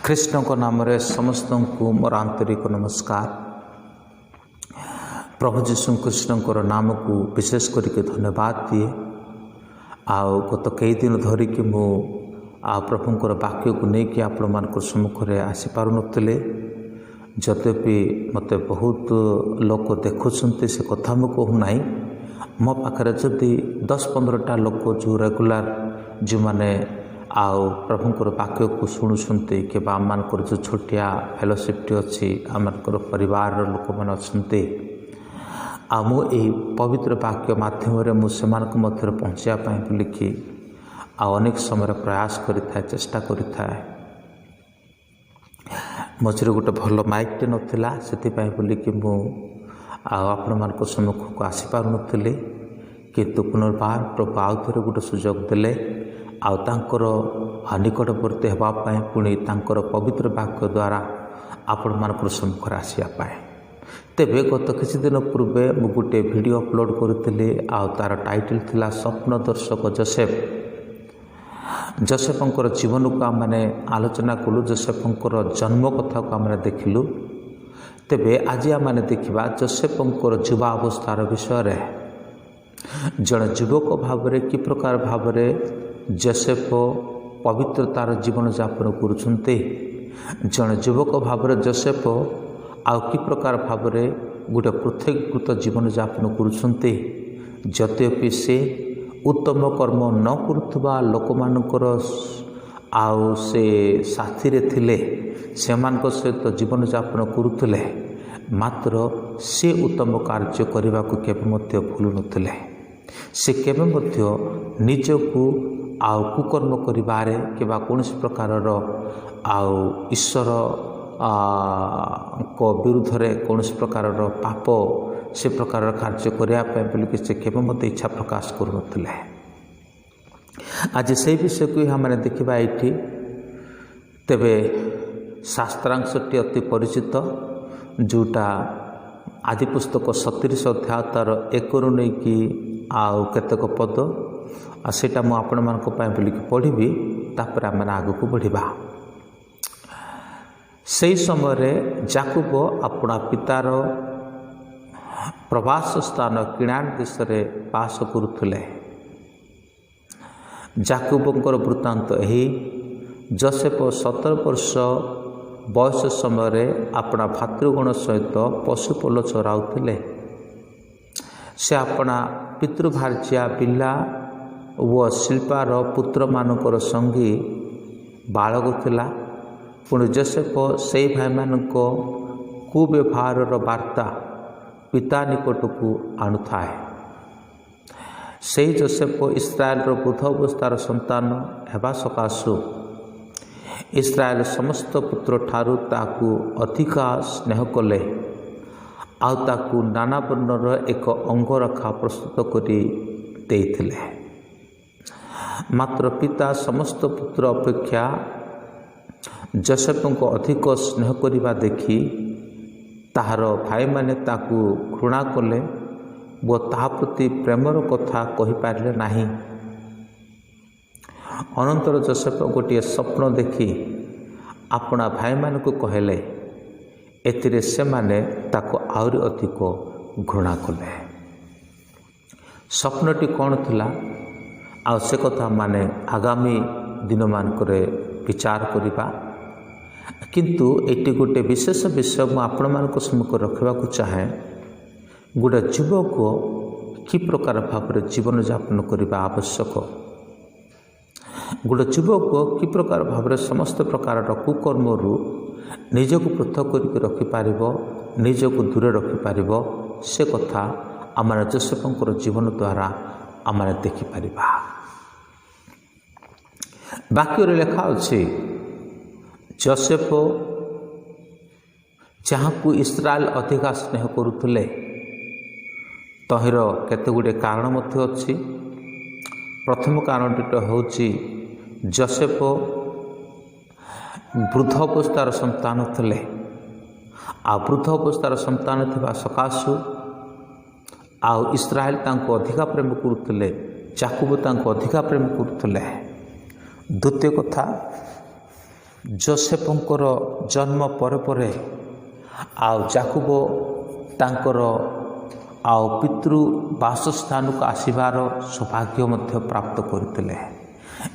ଖ୍ରୀଷ୍ଟଙ୍କ ନାମରେ ସମସ୍ତଙ୍କୁ ମୋର ଆନ୍ତରିକ ନମସ୍କାର। ପ୍ରଭୁ ଯୀଶୁ ଖ୍ରୀଷ୍ଟଙ୍କର ନାମକୁ ବିଶେଷ କରିକି ଧନ୍ୟବାଦ ଦିଏ। ଆଉ ଗତ କେଇଦିନ ଧରିକି ମୁଁ ଆଉ ପ୍ରଭୁଙ୍କର ବାକ୍ୟକୁ ନେଇକି ଆପଣମାନଙ୍କ ସମ୍ମୁଖରେ ଆସିପାରୁନଥିଲି। ଯଦ୍ୟପି ମୋତେ ବହୁତ ଲୋକ ଦେଖୁଛନ୍ତି, ସେ କଥା ମୁଁ କହୁନାହିଁ। ମୋ ପାଖରେ ଯଦି 10-15ଟା ଲୋକ ଯେଉଁ ରେଗୁଲାର, ଯେଉଁମାନେ ଆଉ ପ୍ରଭୁଙ୍କର ବାକ୍ୟକୁ ଶୁଣୁଛନ୍ତି, କିମ୍ବା ଆମମାନଙ୍କର ଯେଉଁ ଛୋଟିଆ ଫେଲୋସିପ୍ଟି ଅଛି, ଆମମାନଙ୍କର ପରିବାରର ଲୋକମାନେ ଅଛନ୍ତି, ଆଉ ମୁଁ ଏହି ପବିତ୍ର ବାକ୍ୟ ମାଧ୍ୟମରେ ମୁଁ ସେମାନଙ୍କ ମଧ୍ୟରେ ପହଞ୍ଚିବା ପାଇଁ ବୋଲିକି ଆଉ ଅନେକ ସମୟରେ ପ୍ରୟାସ କରିଥାଏ, ଚେଷ୍ଟା କରିଥାଏ। ମଝିରେ ଗୋଟେ ଭଲ ମାଇକ୍ଟେ ନଥିଲା, ସେଥିପାଇଁ ବୋଲିକି ମୁଁ ଆଉ ଆପଣମାନଙ୍କ ସମ୍ମୁଖକୁ ଆସିପାରୁନଥିଲି। କିନ୍ତୁ ପୁନର୍ବାର ପ୍ରଭୁ ଆଉ ଥରେ ଗୋଟେ ସୁଯୋଗ ଦେଲେ, ଆଉ ତାଙ୍କର ନିକଟବର୍ତ୍ତୀ ହେବା ପାଇଁ, ପୁଣି ତାଙ୍କର ପବିତ୍ର ବାକ୍ୟ ଦ୍ୱାରା ଆପଣମାନଙ୍କର ସମ୍ମୁଖରେ ଆସିବା ପାଇଁ। ତେବେ ଗତ କିଛି ଦିନ ପୂର୍ବେ ମୁଁ ଗୋଟିଏ ଭିଡ଼ିଓ ଅପଲୋଡ଼ କରିଥିଲି, ଆଉ ତା'ର ଟାଇଟଲ୍ ଥିଲା ସ୍ୱପ୍ନ ଦର୍ଶକ ଜୋସେଫ। ଜୋସେଫଙ୍କର ଜୀବନକୁ ଆମମାନେ ଆଲୋଚନା କଲୁ, ଜୋସେଫଙ୍କର ଜନ୍ମ କଥାକୁ ଆମେ ଦେଖିଲୁ। ତେବେ ଆଜି ଆମମାନେ ଦେଖିବା ଜୋସେଫଙ୍କର ଯୁବା ଅବସ୍ଥାର ବିଷୟରେ। ଜଣେ ଯୁବକ ଭାବରେ କି ପ୍ରକାର ଭାବରେ ଜୋସେଫ ପବିତ୍ରତାର ଜୀବନଯାପନ କରୁଛନ୍ତି, ଜଣେ ଯୁବକ ଭାବରେ ଜୋସେଫ ଆଉ କି ପ୍ରକାର ଭାବରେ ଗୋଟେ ପୃଥକୀକୃତ ଜୀବନଯାପନ କରୁଛନ୍ତି। ଯଦ୍ୟପି ସେ ଉତ୍ତମ କର୍ମ ନ କରୁଥିବା ଲୋକମାନଙ୍କର ଆଉ ସେ ସାଥିରେ ଥିଲେ, ସେମାନଙ୍କ ସହିତ ଜୀବନଯାପନ କରୁଥିଲେ, ମାତ୍ର ସେ ଉତ୍ତମ କାର୍ଯ୍ୟ କରିବାକୁ କେବେ ମଧ୍ୟ ଭୁଲୁନଥିଲେ। ସେ କେବେ ମଧ୍ୟ ନିଜକୁ ଆଉ କୁକର୍ମ କରିବାରେ କିମ୍ବା କୌଣସି ପ୍ରକାରର ଆଉ ଈଶ୍ୱର ଙ୍କ ବିରୁଦ୍ଧରେ କୌଣସି ପ୍ରକାରର ପାପ, ସେ ପ୍ରକାରର କାର୍ଯ୍ୟ କରିବା ପାଇଁ ବୋଲିକି ସେ କେବେ ମଧ୍ୟ ଇଚ୍ଛା ପ୍ରକାଶ କରୁନଥିଲେ। ଆଜି ସେଇ ବିଷୟକୁ ହିଁ ଆମେ ଦେଖିବା ଏଇଠି। ତେବେ ଶାସ୍ତ୍ରାଂଶଟି ଅତି ପରିଚିତ, ଯେଉଁଟା ଆଦି ପୁସ୍ତକ 37 ଅଧ୍ୟାୟ ତା'ର 1ରୁ ନେଇକି ଆଉ କେତେକ ପଦ, ଆଉ ସେଇଟା ମୁଁ ଆପଣମାନଙ୍କ ପାଇଁ ବୋଲିକି ପଢ଼ିବି, ତାପରେ ଆମେ ଆଗକୁ ବଢ଼ିବା। ସେହି ସମୟରେ ଜାକୁବ ଆପଣା ପିତାର ପ୍ରବାସ ସ୍ଥାନ କିଣାନ ଦେଶରେ ବାସ କରୁଥିଲେ। ଜାକୁବଙ୍କର ବୃତ୍ତାନ୍ତ ଏହି। ଜୋସେଫ 17 ବର୍ଷ ବୟସ ସମୟରେ ଆପଣା ଭାତୃଗଣ ସହିତ ପଶୁପଲ ଚରାଉଥିଲେ। ସେ ଆପଣା ପିତୃଭାର୍ଯ୍ୟା ବିଲ୍ହା ଓ ସିଲ୍ପାର ପୁତ୍ରମାନଙ୍କର ସଙ୍ଗୀ ବାଳକ ଥିଲା। ପୁଣି ଜୋସେଫ ସେଇ ଭାଇମାନଙ୍କ କୁବ୍ୟବହାରର ବାର୍ତ୍ତା ପିତା ନିକଟକୁ ଆଣୁଥାଏ। ସେହି ଜୋସେଫ ଇସ୍ରାଏଲର ବୃଦ୍ଧ ଅବସ୍ଥାର ସନ୍ତାନ ହେବା ସକାଶୁ ଇସ୍ରାଏଲ ସମସ୍ତ ପୁତ୍ରଠାରୁ ତାକୁ ଅଧିକା ସ୍ନେହ କଲେ, ଆଉ ତାକୁ ନାନା ବର୍ଣ୍ଣର ଏକ ଅଙ୍ଗରଖା ପ୍ରସ୍ତୁତ କରି ଦେଇଥିଲେ। ମାତ୍ର ପିତା ସମସ୍ତ ପୁତ୍ର ଅପେକ୍ଷା ଜୋସେଫଙ୍କୁ ଅଧିକ ସ୍ନେହ କରିବା ଦେଖି ତାହାର ଭାଇମାନେ ତାକୁ ଘୃଣା କଲେ ଓ ତାହା ପ୍ରତି ପ୍ରେମର କଥା କହିପାରିଲେ ନାହିଁ। ଅନନ୍ତର ଜୋସେଫ ଗୋଟିଏ ସ୍ୱପ୍ନ ଦେଖି ଆପଣା ଭାଇମାନଙ୍କୁ କହିଲେ। ଏଥିରେ ସେମାନେ ତାକୁ ଆହୁରି ଅଧିକ ଘୃଣା କଲେ। ସ୍ୱପ୍ନଟି କ'ଣ ଥିଲା, ଆଉ ସେ କଥା ମାନେ ଆଗାମୀ ଦିନମାନଙ୍କରେ ବିଚାର କରିବା। କିନ୍ତୁ ଏଠି ଗୋଟେ ବିଶେଷ ବିଷୟ ମୁଁ ଆପଣମାନଙ୍କ ସମ୍ମୁଖରେ ରଖିବାକୁ ଚାହେଁ। ଗୋଟେ ଯୁବକ କି ପ୍ରକାର ଭାବରେ ଜୀବନଯାପନ କରିବା ଆବଶ୍ୟକ, ଗୋଟେ ଯୁବକ କି ପ୍ରକାର ଭାବରେ ସମସ୍ତ ପ୍ରକାରର କୁକର୍ମରୁ ନିଜକୁ ପୃଥକ କରିକି ରଖିପାରିବ, ନିଜକୁ ଦୂରେ ରଖିପାରିବ, ସେ କଥା ଆମର ଜୋସେଫଙ୍କର ଜୀବନ ଦ୍ୱାରା ଆମେ ଦେଖିପାରିବା। ବାକ୍ୟରେ ଲେଖା ଅଛି, ଜୋସେଫ ଯାହାକୁ ଇସ୍ରାଏଲ ଅଧିକା ସ୍ନେହ କରୁଥିଲେ, ତହିଁର କେତେ ଗୁଡ଼ିଏ କାରଣ ମଧ୍ୟ ଅଛି। ପ୍ରଥମ କାରଣଟି ହେଉଛି, ଜୋସେଫ ବୃଦ୍ଧ ଅବସ୍ଥାର ସନ୍ତାନ ଥିଲେ, ଆଉ ବୃଦ୍ଧ ଅବସ୍ଥାର ସନ୍ତାନ ଥିବା ସକାଶୁ ଆଉ ଇସ୍ରାଏଲ ତାଙ୍କୁ ଅଧିକା ପ୍ରେମ କରୁଥିଲେ, ଜାକୁବ ତାଙ୍କୁ ଅଧିକା ପ୍ରେମ କରୁଥିଲେ। ଦ୍ୱିତୀୟ କଥା, ଯୋସେଫଙ୍କର ଜନ୍ମ ପରେ ପରେ ଆଉ ଯାକୁବ ତାଙ୍କର ଆଉ ପିତୃ ବାସସ୍ଥାନକୁ ଆସିବାର ସୌଭାଗ୍ୟ ମଧ୍ୟ ପ୍ରାପ୍ତ କରିଥିଲେ।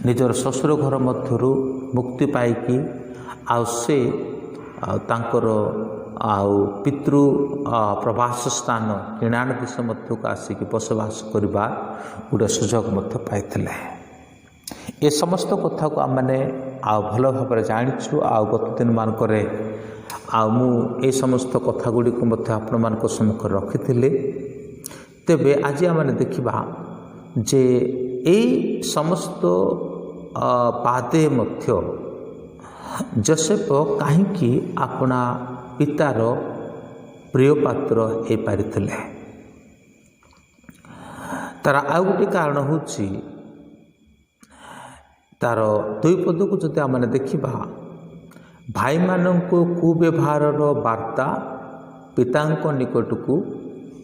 ନିଜର ଶ୍ୱଶୁର ଘର ମଧ୍ୟରୁ ମୁକ୍ତି ପାଇକି ଆଉ ସେ ତାଙ୍କର ଆଉ ପିତୃ ପ୍ରବାସ ସ୍ଥାନ କିଣାଣ ଦେଶ ମଧ୍ୟକୁ ଆସିକି ବସବାସ କରିବା ଗୋଟେ ସୁଯୋଗ ମଧ୍ୟ ପାଇଥିଲେ। ଏ ସମସ୍ତ କଥାକୁ ଆମେମାନେ ଆଉ ଭଲ ଭାବରେ ଜାଣିଛୁ। ଆଉ ଗତ ଦିନମାନଙ୍କରେ ଆଉ ମୁଁ ଏ ସମସ୍ତ କଥା ଗୁଡ଼ିକୁ ମଧ୍ୟ ଆପଣମାନଙ୍କ ସମ୍ମୁଖରେ ରଖିଥିଲି। ତେବେ ଆଜି ଆମେ ଦେଖିବା ଯେ ଏଇ ସମସ୍ତ ବାଦେ ମଧ୍ୟ ଯୋସେଫ କାହିଁକି ଆପଣା ପିତାର ପ୍ରିୟ ପାତ୍ର ହେଇପାରିଥିଲେ। ତାର ଆଉ ଗୋଟିଏ କାରଣ ହେଉଛି, ତାର 2 ପଦକୁ ଯଦି ଆମେ ଦେଖିବା, ଭାଇମାନଙ୍କୁ କୁବ୍ୟବହାରର ବାର୍ତ୍ତା ପିତାଙ୍କ ନିକଟକୁ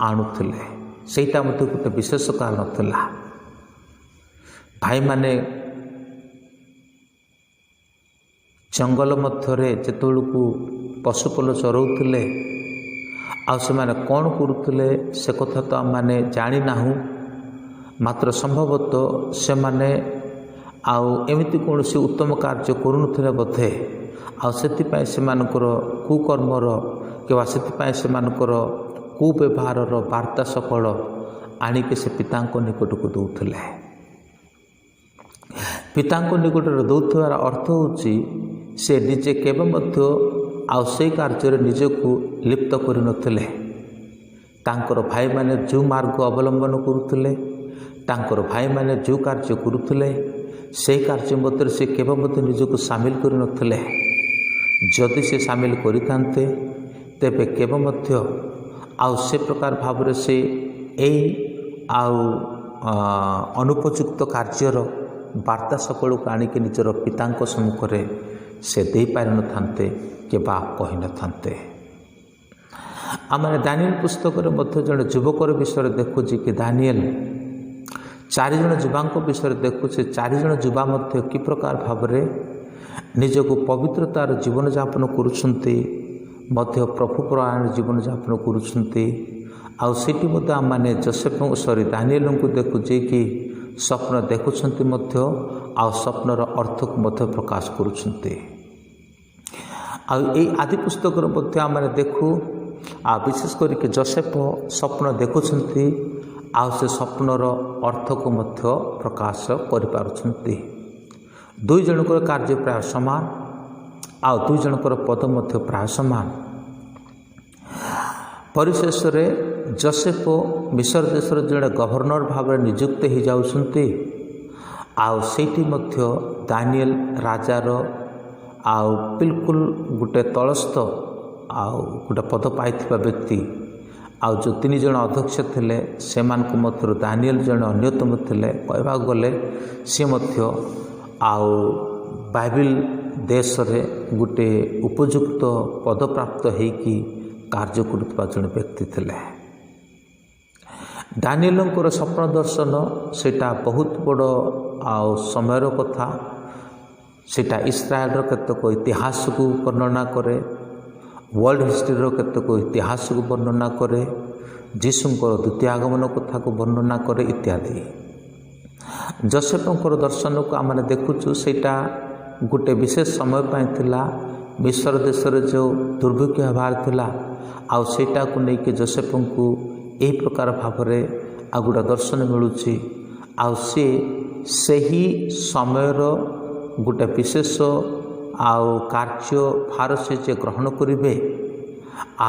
ଆଣୁଥିଲେ। ସେଇଟା ମଧ୍ୟ ଗୋଟେ ବିଶେଷ କାରଣ ଥିଲା। ଭାଇମାନେ ଜଙ୍ଗଲ ମଧ୍ୟରେ ଯେତେବେଳକୁ ପଶୁପଲ ଚରାଉଥିଲେ ଆଉ ସେମାନେ କ'ଣ କରୁଥିଲେ ସେ କଥା ତ ଆମେମାନେ ଜାଣିନାହୁଁ, ମାତ୍ର ସମ୍ଭବତଃ ସେମାନେ ଆଉ ଏମିତି କୌଣସି ଉତ୍ତମ କାର୍ଯ୍ୟ କରୁନଥିଲେ ବୋଧେ। ଆଉ ସେଥିପାଇଁ ସେମାନଙ୍କର କୁକର୍ମର କିମ୍ବା ସେଥିପାଇଁ ସେମାନଙ୍କର କୁବ୍ୟବହାରର ବାର୍ତ୍ତା ସକଳ ଆଣିକି ସେ ପିତାଙ୍କ ନିକଟକୁ ଦେଉଥିଲେ। ପିତାଙ୍କ ନିକଟରେ ଦେଉଥିବାର ଅର୍ଥ ହେଉଛି ସେ ନିଜେ କେବେ ମଧ୍ୟ ଆଉ ସେଇ କାର୍ଯ୍ୟରେ ନିଜକୁ ଲିପ୍ତ କରିନଥିଲେ। ତାଙ୍କର ଭାଇମାନେ ଯେଉଁ ମାର୍ଗ ଅବଲମ୍ବନ କରୁଥିଲେ, ତାଙ୍କର ଭାଇମାନେ ଯେଉଁ କାର୍ଯ୍ୟ କରୁଥିଲେ, ସେଇ କାର୍ଯ୍ୟ ମଧ୍ୟରେ ସେ କେବେ ମଧ୍ୟ ନିଜକୁ ସାମିଲ କରିନଥିଲେ। ଯଦି ସେ ସାମିଲ କରିଥାନ୍ତେ ତେବେ କେବେ ମଧ୍ୟ ଆଉ ସେ ପ୍ରକାର ଭାବରେ ସେ ଏଇ ଆଉ ଅନୁପଯୁକ୍ତ କାର୍ଯ୍ୟର ବାର୍ତ୍ତା ସକଳକୁ ଆଣିକି ନିଜର ପିତାଙ୍କ ସମ୍ମୁଖରେ ସେ ଦେଇପାରିନଥାନ୍ତେ କିମ୍ବା କହିନଥାନ୍ତେ। ଆମେ ଦାନିଏଲ ପୁସ୍ତକରେ ମଧ୍ୟ ଜଣେ ଯୁବକର ବିଷୟରେ ଦେଖୁଛେ କି ଦାନିଏଲ ଚାରିଜଣ ଯୁବାଙ୍କ ବିଷୟରେ ଦେଖୁଛେ। ଚାରିଜଣ ଯୁବା ମଧ୍ୟ କି ପ୍ରକାର ଭାବରେ ନିଜକୁ ପବିତ୍ରତାର ଜୀବନଯାପନ କରୁଛନ୍ତି, ମଧ୍ୟ ପ୍ରଭୁ ପ୍ରଣାଳୀର ଜୀବନଯାପନ କରୁଛନ୍ତି। ଆଉ ସେଠି ମଧ୍ୟ ଆମେମାନେ ଦାନିଏଲଙ୍କୁ ଦେଖୁଛେ କି ସ୍ୱପ୍ନ ଦେଖୁଛନ୍ତି ମଧ୍ୟ, ଆଉ ସ୍ୱପ୍ନର ଅର୍ଥକୁ ମଧ୍ୟ ପ୍ରକାଶ କରୁଛନ୍ତି। ଆଉ ଏଇ ଆଦି ପୁସ୍ତକରେ ମଧ୍ୟ ଆମେମାନେ ଦେଖୁ, ଆଉ ବିଶେଷ କରିକି ଯୋସେଫ ସ୍ୱପ୍ନ ଦେଖୁଛନ୍ତି ଆଉ ସେ ସ୍ୱପ୍ନର ଅର୍ଥକୁ ମଧ୍ୟ ପ୍ରକାଶ କରିପାରୁଛନ୍ତି। ଦୁଇ ଜଣଙ୍କର କାର୍ଯ୍ୟ ପ୍ରାୟ ସମାନ, ଆଉ ଦୁଇ ଜଣଙ୍କର ପଦ ମଧ୍ୟ ପ୍ରାୟ ସମାନ। ପରିଶେଷରେ ଯୋସେଫ ମିଶର ଦେଶର ଜଣେ ଗଭର୍ଣ୍ଣର ଭାବରେ ନିଯୁକ୍ତ ହୋଇଯାଉଛନ୍ତି। ଆଉ ସେଇଠି ମଧ୍ୟ ଦାନିଏଲ ରାଜାର ଆଉ ବିଲକୁଲ ଗୋଟେ ତଳସ୍ଥ ଆଉ ଗୋଟେ ପଦ ପାଇଥିବା ବ୍ୟକ୍ତି, ଆଉ ଯେଉଁ ତିନି ଜଣ ଅଧ୍ୟକ୍ଷ ଥିଲେ ସେମାନଙ୍କ ମଧ୍ୟରୁ ଦାନିଏଲ ଜଣେ ଅନ୍ୟତମ ଥିଲେ। କହିବାକୁ ଗଲେ ସିଏ ମଧ୍ୟ ଆଉ ବାଇବେଲ ଦେଶରେ ଗୋଟେ ଉପଯୁକ୍ତ ପଦପ୍ରାପ୍ତ ହେଇକି କାର୍ଯ୍ୟ କରୁଥିବା ଜଣେ ବ୍ୟକ୍ତି ଥିଲେ। ଦାନିଏଲଙ୍କର ସ୍ୱପ୍ନ ଦର୍ଶନ ସେଇଟା ବହୁତ ବଡ଼ ଆଉ ସମୟର କଥା। ସେଇଟା ଇସ୍ରାଏଲର କେତେକ ଇତିହାସକୁ ବର୍ଣ୍ଣନା କରେ, ୱାର୍ଲଡ଼ ହିଷ୍ଟ୍ରିର କେତେକ ଇତିହାସକୁ ବର୍ଣ୍ଣନା କରେ, ଯୀଶୁଙ୍କର ଦ୍ୱିତୀୟ ଆଗମନ କଥାକୁ ବର୍ଣ୍ଣନା କରେ ଇତ୍ୟାଦି। ଯୋସେଫଙ୍କର ଦର୍ଶନକୁ ଆମେ ଦେଖୁଛୁ, ସେଇଟା ଗୋଟେ ବିଶେଷ ସମୟ ପାଇଁ ଥିଲା। ମିଶର ଦେଶରେ ଯେଉଁ ଦୁର୍ଭିକ୍ଷ ହେବାର ଥିଲା, ଆଉ ସେଇଟାକୁ ନେଇକି ଯୋସେଫଙ୍କୁ ଏହି ପ୍ରକାର ଭାବରେ ଆଉ ଗୋଟେ ଦର୍ଶନ ମିଳୁଛି। ଆଉ ସିଏ ସେହି ସମୟର ଗୋଟେ ବିଶେଷ ଆଉ କାର୍ଯ୍ୟ ଭାର ସେ ଯେ ଗ୍ରହଣ କରିବେ,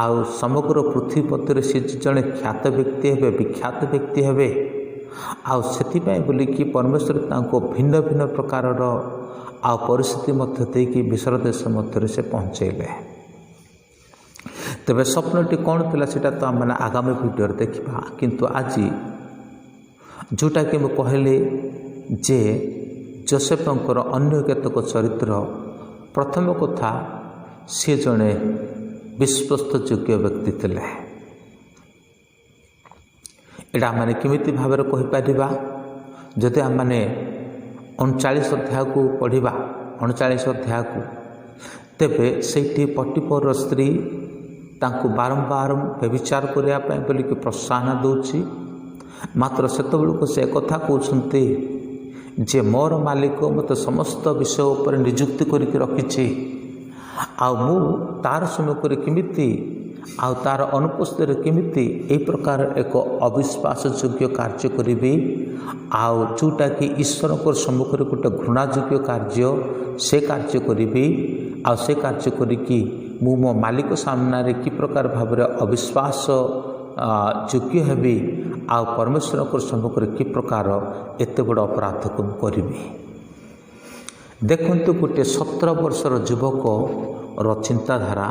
ଆଉ ସମଗ୍ର ପୃଥିବୀ ପଥରେ ସେ ଜଣେ ଖ୍ୟାତ ବ୍ୟକ୍ତି ହେବେ, ବିଖ୍ୟାତ ବ୍ୟକ୍ତି ହେବେ, ଆଉ ସେଥିପାଇଁ ବୋଲିକି ପରମେଶ୍ୱର ତାଙ୍କୁ ଭିନ୍ନ ଭିନ୍ନ ପ୍ରକାରର ଆଉ ପରିସ୍ଥିତି ମଧ୍ୟ ଦେଇକି ମିଶର ଦେଶ ମଧ୍ୟରେ ସେ ପହଞ୍ଚେଇଲେ। ତେବେ ସ୍ୱପ୍ନଟି କ'ଣ ଥିଲା ସେଇଟା ତ ଆମେମାନେ ଆଗାମୀ ଭିଡ଼ିଓରେ ଦେଖିବା। କିନ୍ତୁ ଆଜି ଯେଉଁଟାକି ମୁଁ କହିଲି ଯେ ଯୋସେଫଙ୍କର ଅନ୍ୟ କେତେକ ଚରିତ୍ର, ପ୍ରଥମ କଥା ସିଏ ଜଣେ ବିଶ୍ୱସ୍ତ ଯୋଗ୍ୟ ବ୍ୟକ୍ତି ଥିଲେ। ଏଇଟା ଆମେମାନେ କେମିତି ଭାବରେ କହିପାରିବା? ଯଦି ଆମେମାନେ 39 ଅଧ୍ୟାୟକୁ ପଢ଼ିବା, 39 ଅଧ୍ୟାୟକୁ ତେବେ ସେଇଠି ପଟିପରର ସ୍ତ୍ରୀ ତାଙ୍କୁ ବାରମ୍ବାର ବ୍ୟଭିଚାର କରିବା ପାଇଁ ବୋଲିକି ପ୍ରୋତ୍ସାହନ ଦେଉଛି। ମାତ୍ର ସେତେବେଳକୁ ସେ ଏକଥା କହୁଛନ୍ତି ଯେ ମୋର ମାଲିକ ମୋତେ ସମସ୍ତ ବିଷୟ ଉପରେ ନିଯୁକ୍ତି କରିକି ରଖିଛି, ଆଉ ମୁଁ ତାର ସମ୍ମୁଖରେ କେମିତି ଆଉ ତାର ଅନୁପସ୍ଥିତିରେ କେମିତି ଏହି ପ୍ରକାର ଏକ ଅବିଶ୍ୱାସଯୋଗ୍ୟ କାର୍ଯ୍ୟ କରିବି, ଆଉ ଯେଉଁଟାକି ଈଶ୍ୱରଙ୍କ ସମ୍ମୁଖରେ ଗୋଟେ ଘୃଣାଯୋଗ୍ୟ କାର୍ଯ୍ୟ, ସେ କାର୍ଯ୍ୟ କରିବି, ଆଉ ସେ କାର୍ଯ୍ୟ କରିକି ମୁଁ ମୋ ମାଲିକ ସାମ୍ନାରେ କି ପ୍ରକାର ଭାବରେ ଅବିଶ୍ୱାସ ଯୋଗ୍ୟ ହେବି, ଆଉ ପରମେଶ୍ୱରଙ୍କ ସମ୍ମୁଖରେ କି ପ୍ରକାର ଏତେ ବଡ଼ ଅପରାଧକୁ ମୁଁ କରିବି। ଦେଖନ୍ତୁ, ଗୋଟିଏ 17 ବର୍ଷର ଯୁବକର ଚିନ୍ତାଧାରା,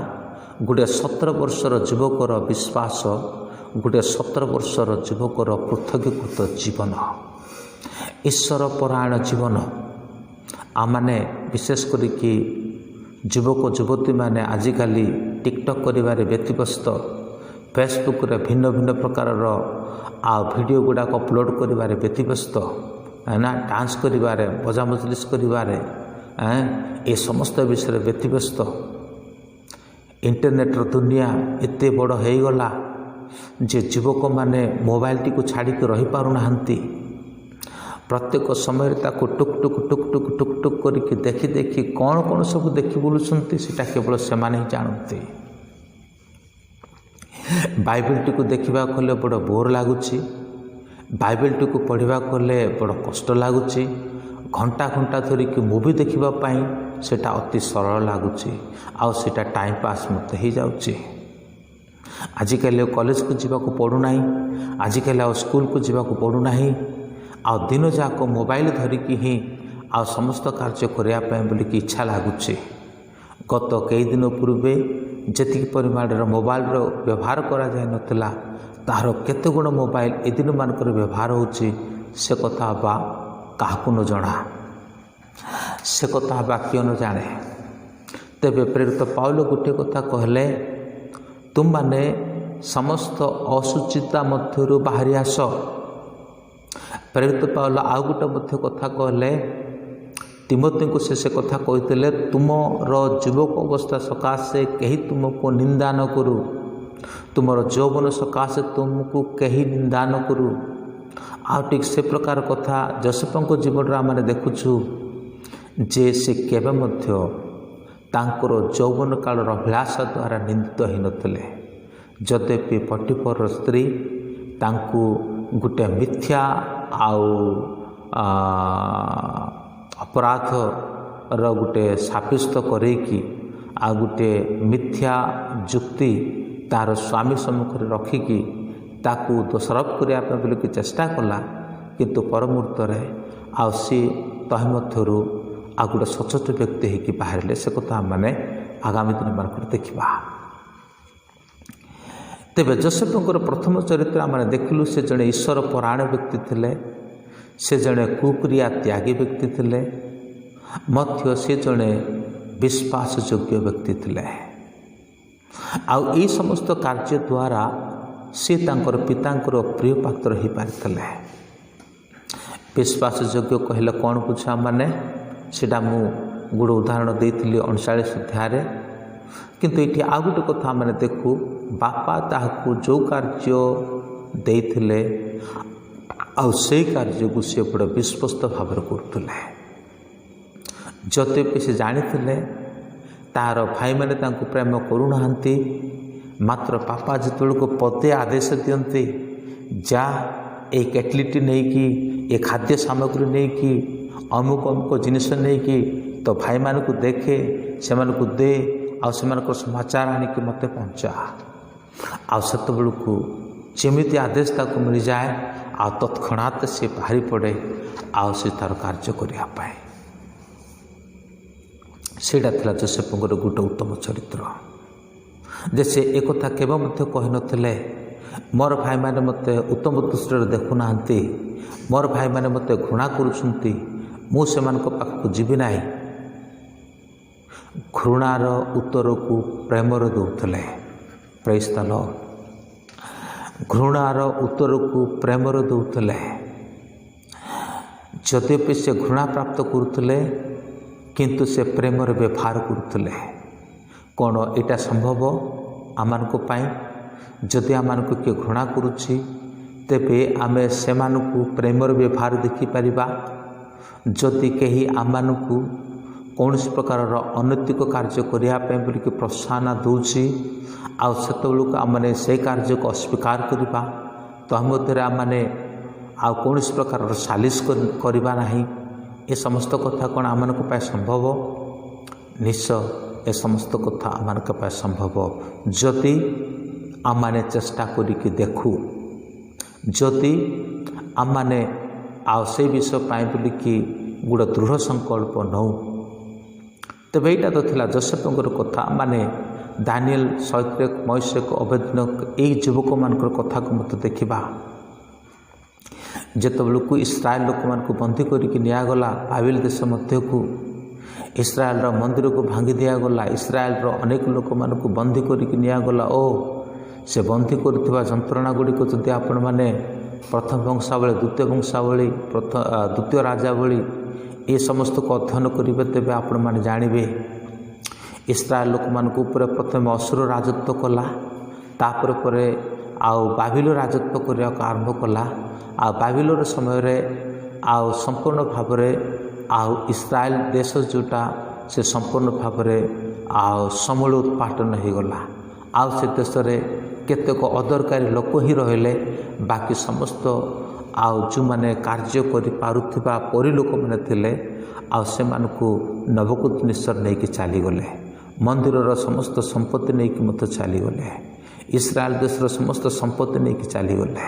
ଗୋଟିଏ 17 ବର୍ଷର ଯୁବକର ବିଶ୍ୱାସ, ଗୋଟିଏ 17 ବର୍ଷର ଯୁବକର ପୃଥକୀକୃତ ଜୀବନ, ଈଶ୍ୱର ପରାୟଣ ଜୀବନ। ଆମମାନେ ବିଶେଷ କରିକି ଯୁବକ ଯୁବତୀମାନେ ଆଜିକାଲି ଟିକଟକ୍ କରିବାରେ ବ୍ୟତିବ୍ୟସ୍ତ, ଫେସବୁକ୍ରେ ଭିନ୍ନ ଭିନ୍ନ ପ୍ରକାରର ଆଉ ଭିଡ଼ିଓ ଗୁଡ଼ାକ ଅପଲୋଡ଼ କରିବାରେ ବ୍ୟତିବ୍ୟସ୍ତ, ନା ଡାନ୍ସ କରିବାରେ, ମଜା ମଜଲିସ କରିବାରେ, ଏ ସମସ୍ତ ବିଷୟରେ ବ୍ୟତିବ୍ୟସ୍ତ। ଇଣ୍ଟରନେଟ୍ର ଦୁନିଆ ଏତେ ବଡ଼ ହେଇଗଲା ଯେ ଯୁବକମାନେ ମୋବାଇଲଟିକୁ ଛାଡ଼ିକି ରହିପାରୁନାହାନ୍ତି। ପ୍ରତ୍ୟେକ ସମୟରେ ତାକୁ ଟୁକ୍ ଟୁକ୍ ଟୁକ୍ ଟୁକ୍ ଟୁକ୍ ଟୁକ୍ କରିକି ଦେଖି ଦେଖି କ'ଣ କ'ଣ ସବୁ ଦେଖି ବୁଲୁଛନ୍ତି, ସେଇଟା କେବଳ ସେମାନେ ହିଁ ଜାଣନ୍ତି। ବାଇବେଲଟିକୁ ଦେଖିବାକୁ ହେଲେ ବଡ଼ ବୋର୍ ଲାଗୁଛି, ବାଇବେଲଟିକୁ ପଢ଼ିବାକୁ ହେଲେ ବଡ଼ କଷ୍ଟ ଲାଗୁଛି, ଘଣ୍ଟା ଘଣ୍ଟା ଧରିକି ମୁଭି ଦେଖିବା ପାଇଁ ସେଇଟା ଅତି ସରଳ ଲାଗୁଛି, ଆଉ ସେଇଟା ଟାଇମ୍ ପାସ୍ ମଧ୍ୟ ହେଇଯାଉଛି। ଆଜିକାଲି ଆଉ କଲେଜକୁ ଯିବାକୁ ପଡ଼ୁନାହିଁ, ଆଜିକାଲି ଆଉ ସ୍କୁଲକୁ ଯିବାକୁ ପଡ଼ୁନାହିଁ, ଆଉ ଦିନଯାକ ମୋବାଇଲ ଧରିକି ହିଁ ଆଉ ସମସ୍ତ କାର୍ଯ୍ୟ କରିବା ପାଇଁ ବୋଲିକି ଇଚ୍ଛା ଲାଗୁଛି। ଗତ କେଇଦିନ ପୂର୍ବେ ଯେତିକି ପରିମାଣର ମୋବାଇଲର ବ୍ୟବହାର କରାଯାଇନଥିଲା, ତାହାର କେତେ ଗୁଣ ମୋବାଇଲ ଏ ଦିନମାନଙ୍କରେ ବ୍ୟବହାର ହେଉଛି, ସେ କଥା ବା କାହାକୁ ନ ଜଣା, ସେ କଥା ବା କିଏ ନ ଜାଣେ। ତେବେ ପ୍ରେରିତ ପାଉଲ ଗୋଟିଏ କଥା କହିଲେ, ତୁମମାନେ ସମସ୍ତ ଅଶୁଚିତା ମଧ୍ୟରୁ ବାହାରି ଆସ। ପ୍ରେରିତ ପାଉଲ ଆଉ ଗୋଟେ ମଧ୍ୟ କଥା କହିଲେ, ତୀମଥିଙ୍କୁ ସେ କଥା କହିଥିଲେ, ତୁମର ଯୁବକ ଅବସ୍ଥା ସକାଶେ କେହି ତୁମକୁ ନିନ୍ଦା ନ କରୁ, ତୁମର ଯୌବନ ସକାଶେ ତୁମକୁ କେହି ନିନ୍ଦା ନ କରୁ। ଆଉ ଠିକ୍ ସେ ପ୍ରକାର କଥା ଯୋସେଫଙ୍କ ଜୀବନରେ ଆମେ ଦେଖୁଛୁ ଯେ ସେ କେବେ ମଧ୍ୟ ତାଙ୍କର ଯୌବନ କାଳର ଅଭିଳାଷା ଦ୍ୱାରା ନିନ୍ଦିତ ହୋଇନଥିଲେ। ଯଦ୍ୟପି ପଟିପରର ସ୍ତ୍ରୀ ତାଙ୍କୁ ଗୋଟେ ମିଥ୍ୟା ଆଉ ଅପରାଧର ଗୋଟେ ସାବ୍ୟସ୍ତ କରେଇକି ଆଉ ଗୋଟେ ମିଥ୍ୟା ଯୁକ୍ତି ତାର ସ୍ୱାମୀ ସମ୍ମୁଖରେ ରଖିକି ତାକୁ ଦୋଷାରୋପ କରିବା ପାଇଁ ବୋଲିକି ଚେଷ୍ଟା କଲା, କିନ୍ତୁ ପରମୁହୂର୍ତ୍ତରେ ଆଉ ସିଏ ତହିଁ ମଧ୍ୟରୁ ଆଉ ଗୋଟେ ସଚୋଟ ବ୍ୟକ୍ତି ହେଇକି ବାହାରିଲେ। ସେ କଥା ଆମମାନେ ଆଗାମୀ ଦିନମାନଙ୍କରେ ଦେଖିବା। ତେବେ ଯୋସେଫଙ୍କର ପ୍ରଥମ ଚରିତ୍ର ଆମେ ଦେଖିଲୁ, ସେ ଜଣେ ଈଶ୍ୱର ପରାୟଣ ବ୍ୟକ୍ତି ଥିଲେ, ସେ ଜଣେ କୁକ୍ରିୟା ତ୍ୟାଗୀ ବ୍ୟକ୍ତି ଥିଲେ, ମଧ୍ୟ ସେ ଜଣେ ବିଶ୍ୱାସଯୋଗ୍ୟ ବ୍ୟକ୍ତି ଥିଲେ। ଆଉ ଏଇ ସମସ୍ତ କାର୍ଯ୍ୟ ଦ୍ୱାରା ସେ ତାଙ୍କର ପିତାଙ୍କର ପ୍ରିୟ ପାତ୍ର ହୋଇପାରିଥିଲେ। ବିଶ୍ୱାସଯୋଗ୍ୟ କହିଲେ କ'ଣ ବୁଝା ମାନେ, ସେଇଟା ମୁଁ ଗୋଟେ ଉଦାହରଣ ଦେଇଥିଲି 39 ଅଧ୍ୟାୟରେ। କିନ୍ତୁ ଏଇଠି ଆଉ ଗୋଟେ କଥା ଆମେ ଦେଖୁ, ବାପା ତାହାକୁ ଯେଉଁ କାର୍ଯ୍ୟ ଦେଇଥିଲେ ଆଉ ସେଇ କାର୍ଯ୍ୟକୁ ସେ ବଡ଼ ବିଶ୍ୱସ୍ତ ଭାବରେ କରୁଥିଲେ। ଯଦ୍ୟପି ସେ ଜାଣିଥିଲେ ତାହାର ଭାଇମାନେ ତାଙ୍କୁ ପ୍ରେମ କରୁନାହାନ୍ତି, ମାତ୍ର ବାପା ଯେତେବେଳକୁ ପଦେ ଆଦେଶ ଦିଅନ୍ତି, ଯା ଏଇ କେଟଲିଟି ନେଇକି, ଏ ଖାଦ୍ୟ ସାମଗ୍ରୀ ନେଇକି, ଅମୁକ ଅମୁକ ଜିନିଷ ନେଇକି ତୋ ଭାଇମାନଙ୍କୁ ଦେଖେ, ସେମାନଙ୍କୁ ଦେ, ଆଉ ସେମାନଙ୍କର ସମାଚାର ଆଣିକି ମୋତେ ପହଞ୍ଚା। ଆଉ ସେତେବେଳକୁ ଯେମିତି ଆଦେଶ ତାକୁ ମିଳିଯାଏ, ଆଉ ତତ୍କ୍ଷଣାତ୍ ସେ ବାହାରି ପଡ଼େ ଆଉ ସେ ତା'ର କାର୍ଯ୍ୟ କରିବା ପାଇଁ। ସେଇଟା ଥିଲା ଯୋସେଫଙ୍କର ଗୋଟେ ଉତ୍ତମ ଚରିତ୍ର, ଯେ ସେ ଏକଥା କେବେ ମଧ୍ୟ କହିନଥିଲେ, ମୋର ଭାଇମାନେ ମୋତେ ଉତ୍ତମ ଦୃଷ୍ଟିରେ ଦେଖୁନାହାନ୍ତି, ମୋର ଭାଇମାନେ ମୋତେ ଘୃଣା କରୁଛନ୍ତି, ମୁଁ ସେମାନଙ୍କ ପାଖକୁ ଯିବି ନାହିଁ। ଘୃଣାର ଉତ୍ତରକୁ ପ୍ରେମରେ ଦେଉଥିଲେ। Praise the Lord. ଘୃଣାର ଉତ୍ତରକୁ ପ୍ରେମରେ ଦେଉଥିଲେ। ଯଦ୍ୟପି ସେ ଘୃଣା ପ୍ରାପ୍ତ କରୁଥିଲେ, କିନ୍ତୁ ସେ ପ୍ରେମରେ ବ୍ୟବହାର କରୁଥିଲେ। କ'ଣ ଏଇଟା ସମ୍ଭବ ଆମମାନଙ୍କ ପାଇଁ? ଯଦି ଆମମାନଙ୍କୁ କିଏ ଘୃଣା କରୁଛି, ତେବେ ଆମେ ସେମାନଙ୍କୁ ପ୍ରେମର ବ୍ୟବହାର ଦେଖିପାରିବା? ଯଦି କେହି ଆମମାନଙ୍କୁ କୌଣସି ପ୍ରକାରର ଅନୈତିକ କାର୍ଯ୍ୟ କରିବା ପାଇଁ ବୋଲିକି ପ୍ରୋତ୍ସାହନ ଦେଉଛି, ଆଉ ସେତେବେଳକୁ ଆମମାନେ ସେଇ କାର୍ଯ୍ୟକୁ ଅସ୍ୱୀକାର କରିବା, ତହ ମଧ୍ୟରେ ଆମମାନେ ଆଉ କୌଣସି ପ୍ରକାରର ସାଲିସ କରିବା ନାହିଁ, ଏ ସମସ୍ତ କଥା କ'ଣ ଆମମାନଙ୍କ ପାଇଁ ସମ୍ଭବ? ନିଶ୍ଚୟ ଏ ସମସ୍ତ କଥା ଆମମାନଙ୍କ ପାଇଁ ସମ୍ଭବ, ଯଦି ଆମମାନେ ଚେଷ୍ଟା କରିକି ଦେଖୁ, ଯଦି ଆମମାନେ ଆଉ ସେଇ ବିଷୟ ପାଇଁ ବୋଲିକି ଗୋଟେ ଦୃଢ଼ ସଂକଳ୍ପ ନେଉ। ତେବେ ଏଇଟା ତ ଥିଲା ଯୋସେଫଙ୍କର କଥା। ମାନେ ଦାନିଏଲ, ଶଦ୍ରକ, ମୈଶକ, ଅବେଦନଗୋ ଏଇ ଯୁବକମାନଙ୍କର କଥାକୁ ମଧ୍ୟ ଦେଖିବା। ଯେତେବେଳକୁ ଇସ୍ରାଏଲ ଲୋକମାନଙ୍କୁ ବନ୍ଦୀ କରିକି ନିଆଗଲା ବାବିଲ ଦେଶ ମଧ୍ୟକୁ, ଇସ୍ରାଏଲର ମନ୍ଦିରକୁ ଭାଙ୍ଗି ଦିଆଗଲା, ଇସ୍ରାଏଲର ଅନେକ ଲୋକମାନଙ୍କୁ ବନ୍ଦୀ କରିକି ନିଆଗଲା ଓ ସେ ବନ୍ଦୀ କରୁଥିବା ଯନ୍ତ୍ରଣା ଗୁଡ଼ିକ ଯଦି ଆପଣମାନେ ପ୍ରଥମ ବଂଶାବଳୀ, ଦ୍ୱିତୀୟ ବଂଶାବଳୀ, ଦ୍ୱିତୀୟ ରାଜାବଳୀ ଏ ସମସ୍ତକୁ ଅଧ୍ୟୟନ କରିବେ, ତେବେ ଆପଣମାନେ ଜାଣିବେ ଇସ୍ରାଏଲ ଲୋକମାନଙ୍କ ଉପରେ ପ୍ରଥମେ ଅଶୂର ରାଜତ୍ୱ କଲା, ତାପରେ ପରେ ଆଉ ବାବିଲ ରାଜତ୍ୱ କରିବାକୁ ଆରମ୍ଭ କଲା। ଆଉ ବାବିଲର ସମୟରେ ଆଉ ସମ୍ପୂର୍ଣ୍ଣ ଭାବରେ ଆଉ ଇସ୍ରାଏଲ ଦେଶ ଯେଉଁଟା, ସେ ସମ୍ପୂର୍ଣ୍ଣ ଭାବରେ ଆଉ ସମୂଳ ଉତ୍ପାଟନ ହୋଇଗଲା। ଆଉ ସେ ଦେଶରେ କେତେକ ଅଦରକାରୀ ଲୋକ ହିଁ ରହିଲେ, ବାକି ସମସ୍ତ ଆଉ ଯେଉଁମାନେ କାର୍ଯ୍ୟ କରିପାରୁଥିବା ପରି ଲୋକମାନେ ଥିଲେ, ଆଉ ସେମାନଙ୍କୁ ନବୂଖଦନିତ୍ସର ନେଇକି ଚାଲିଗଲେ। ମନ୍ଦିରର ସମସ୍ତ ସମ୍ପତ୍ତି ନେଇକି ମଧ୍ୟ ଚାଲିଗଲେ। ଇସ୍ରାଏଲ ଦେଶର ସମସ୍ତ ସମ୍ପତ୍ତି ନେଇକି ଚାଲିଗଲେ।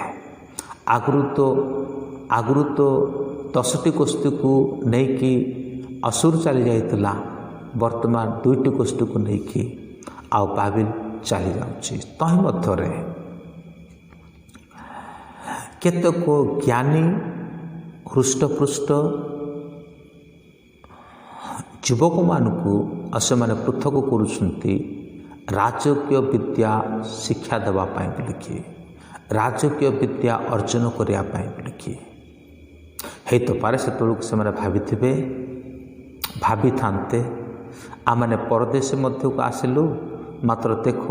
ଆଗରୁ ତ 10ଟି ଗୋଷ୍ଠୀକୁ ନେଇକି ଅଶୂର ଚାଲି ଯାଇଥିଲା, ବର୍ତ୍ତମାନ ଦୁଇଟି ଗୋଷ୍ଠୀକୁ ନେଇକି ଆଉ ବାବିଲ ଚାଲି ଯାଉଛି। ତହିଁ ମଧ୍ୟରେ କେତେକ ଜ୍ଞାନୀ, ହୃଷ୍ଟପୃଷ୍ଟ ଯୁବକମାନଙ୍କୁ ଆଉ ସେମାନେ ପୃଥକ କରୁଛନ୍ତି ରାଜକୀୟ ବିଦ୍ୟା ଶିକ୍ଷା ଦେବା ପାଇଁ ବୋଲିକି, ରାଜକୀୟ ବିଦ୍ୟା ଅର୍ଜନ କରିବା ପାଇଁ ବୋଲିକି। ହେଇତପାରେ ସେତେବେଳକୁ ସେମାନେ ଭାବିଥିବେ, ଭାବିଥାନ୍ତେ, ଆମମାନେ ପରଦେଶ ମଧ୍ୟକୁ ଆସିଲୁ, ମାତ୍ର ଦେଖ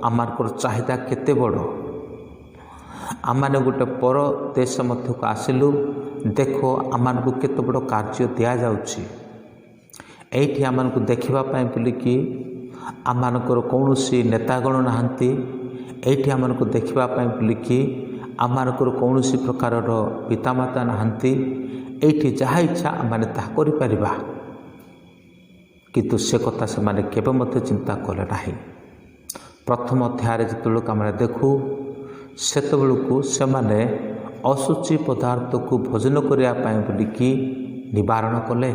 ଆମମାନଙ୍କର ଚାହିଦା କେତେ ବଡ଼। ଆମମାନେ ଗୋଟେ ପର ଦେଶ ମଧ୍ୟକୁ ଆସିଲୁ, ଦେଖ ଆମମାନଙ୍କୁ କେତେ ବଡ଼ କାର୍ଯ୍ୟ ଦିଆଯାଉଛି। ଏଇଠି ଆମମାନଙ୍କୁ ଦେଖିବା ପାଇଁ ବୋଲିକି ଆମମାନଙ୍କର କୌଣସି ନେତାଗଣ ନାହାନ୍ତି। ଏଇଠି ଆମମାନଙ୍କୁ ଦେଖିବା ପାଇଁ ବୋଲିକି ଆମମାନଙ୍କର କୌଣସି ପ୍ରକାରର ପିତାମାତା ନାହାନ୍ତି। ଏଇଠି ଯାହା ଇଚ୍ଛା ଆମମାନେ ତାହା କରିପାରିବା। କିନ୍ତୁ ସେ କଥା ସେମାନେ କେବେ ମଧ୍ୟ ଚିନ୍ତା କଲେ ନାହିଁ। ପ୍ରଥମ ଅଧ୍ୟାୟରେ ଯେତେବେଳକୁ ଆମେ ଦେଖୁ, ସେତେବେଳକୁ ସେମାନେ ଅଶୁଚି ପଦାର୍ଥକୁ ଭୋଜନ କରିବା ପାଇଁ ବୋଲିକି ନିବାରଣ କଲେ।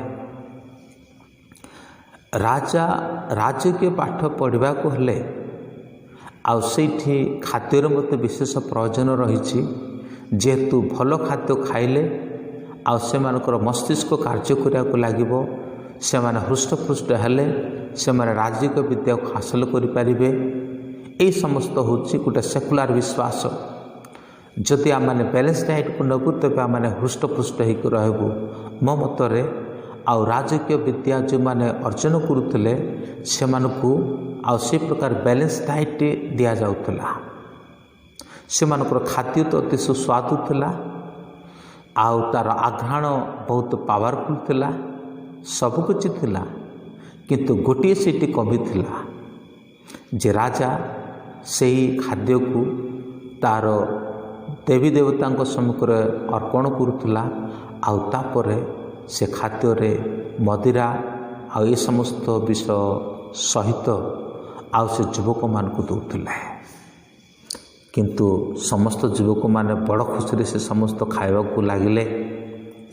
ରାଜକୀୟ ପାଠ ପଢ଼ିବାକୁ ହେଲେ ଆଉ ସେଇଠି ଖାଦ୍ୟର ମଧ୍ୟ ବିଶେଷ ପ୍ରୟୋଜନ ରହିଛି। ଯେହେତୁ ଭଲ ଖାଦ୍ୟ ଖାଇଲେ ଆଉ ସେମାନଙ୍କର ମସ୍ତିଷ୍କ କାର୍ଯ୍ୟ କରିବାକୁ ଲାଗିବ, ସେମାନେ ହୃଷ୍ଟପୃଷ୍ଟ ହେଲେ ସେମାନେ ରାଜକୀୟ ବିଦ୍ୟାକୁ ହାସଲ କରିପାରିବେ। ଏଇ ସମସ୍ତ ହେଉଛି ଗୋଟେ ସେକୁଲାର ବିଶ୍ୱାସ। ଯଦି ଆମମାନେ ବାଲାନ୍ସ ଡାଏଟ୍କୁ ନେବୁ, ତେବେ ଆମମାନେ ହୃଷ୍ଟପୃଷ୍ଟ ହେଇକି ରହିବୁ। ମୋ ମତରେ ଆଉ ରାଜକୀୟ ବିଦ୍ୟା ଯେଉଁମାନେ ଅର୍ଜନ କରୁଥିଲେ, ସେମାନଙ୍କୁ ଆଉ ସେ ପ୍ରକାର ବାଲାନ୍ସ ଡାଏଟ୍ ଦିଆଯାଉଥିଲା। ସେମାନଙ୍କର ଖାଦ୍ୟ ତ ଅତି ସୁସ୍ୱାଦୁ ଥିଲା, ଆଉ ତା'ର ଆଘ୍ରାଣ ବହୁତ ପାୱାରଫୁଲ୍ ଥିଲା, ସବୁକିଛି ଥିଲା। କିନ୍ତୁ ଗୋଟିଏ ସେଇଠି କମି ଥିଲା ଯେ ରାଜା ସେହି ଖାଦ୍ୟକୁ ତା'ର ଦେବୀ ଦେବତାଙ୍କ ସମ୍ମୁଖରେ ଅର୍ପଣ କରୁଥିଲା, ଆଉ ତାପରେ ସେ ଖାଦ୍ୟରେ ମଦିରା ଆଉ ଏ ସମସ୍ତ ବିଷୟ ସହିତ ଆଉ ସେ ଯୁବକମାନଙ୍କୁ ଦେଉଥିଲେ। କିନ୍ତୁ ସମସ୍ତ ଯୁବକମାନେ ବଡ଼ ଖୁସିରେ ସେ ସମସ୍ତ ଖାଇବାକୁ ଲାଗିଲେ,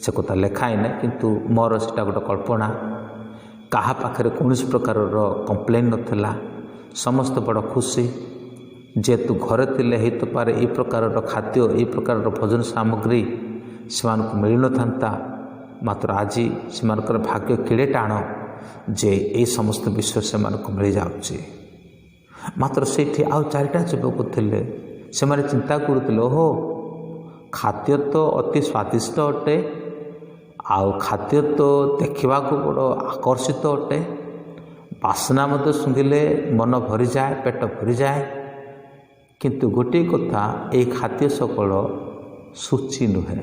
ସେ କଥା ଲେଖା ହେଇନାହିଁ, କିନ୍ତୁ ମୋର ସେଇଟା ଗୋଟେ କଳ୍ପନା। କାହା ପାଖରେ କୌଣସି ପ୍ରକାରର କମ୍ପ୍ଲେନ୍ ନଥିଲା, ସମସ୍ତେ ବଡ଼ ଖୁସି। ଯେହେତୁ ଘରେ ଥିଲେ ହେଇତପାରେ ଏଇ ପ୍ରକାରର ଖାଦ୍ୟ, ଏଇ ପ୍ରକାରର ଭୋଜନ ସାମଗ୍ରୀ ସେମାନଙ୍କୁ ମିଳିନଥାନ୍ତା। ମାତ୍ର ଆଜି ସେମାନଙ୍କର ଭାଗ୍ୟ କେଡ଼େ ଟାଣ ଯେ ଏଇ ସମସ୍ତ ବିଷୟ ସେମାନଙ୍କୁ ମିଳିଯାଉଛି। ମାତ୍ର ସେଇଠି ଆଉ ଚାରିଟା ଯୁବକ ଥିଲେ। ସେମାନେ ଚିନ୍ତା କରୁଥିଲେ, ଓହୋ, ଖାଦ୍ୟ ତ ଅତି ସ୍ୱାଦିଷ୍ଟ ଅଟେ, ଆଉ ଖାଦ୍ୟ ତ ଦେଖିବାକୁ ବଡ଼ ଆକର୍ଷିତ ଅଟେ, ବାସ୍ନା ମଧ୍ୟ ଶୁଙ୍ଘିଲେ ମନ ଭରିଯାଏ, ପେଟ ଭରିଯାଏ। କିନ୍ତୁ ଗୋଟିଏ କଥା, ଏଇ ଖାଦ୍ୟ ସକଳ ଶୁଚି ନୁହେଁ।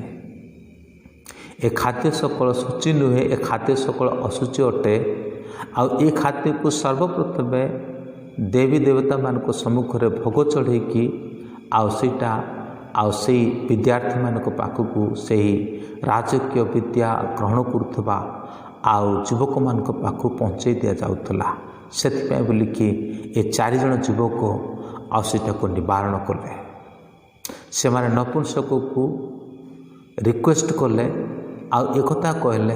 ଏ ଖାଦ୍ୟ ସକଳ ଶୁଚି ନୁହେଁ, ଏ ଖାଦ୍ୟ ସକଳ ଅଶୁଚି ଅଟେ। ଆଉ ଏ ଖାଦ୍ୟକୁ ସର୍ବପ୍ରଥମେ ଦେବୀ ଦେବତାମାନଙ୍କ ସମ୍ମୁଖରେ ଭୋଗ ଚଢ଼େଇକି ଆଉ ସେଇଟା ଆଉ ସେଇ ବିଦ୍ୟାର୍ଥୀମାନଙ୍କ ପାଖକୁ, ସେହି ରାଜକୀୟ ବିଦ୍ୟା ଗ୍ରହଣ କରୁଥିବା ଆଉ ଯୁବକମାନଙ୍କ ପାଖକୁ ପହଞ୍ଚେଇ ଦିଆଯାଉଥିଲା। ସେଥିପାଇଁ ବୋଲିକି ଏ ଚାରିଜଣ ଯୁବକ ଆଉ ସେଇଟାକୁ ନିବାରଣ କଲେ। ସେମାନେ ନପୁଂସକକୁ ରିକ୍ୱେଷ୍ଟ କଲେ ଆଉ ଏକଥା କହିଲେ,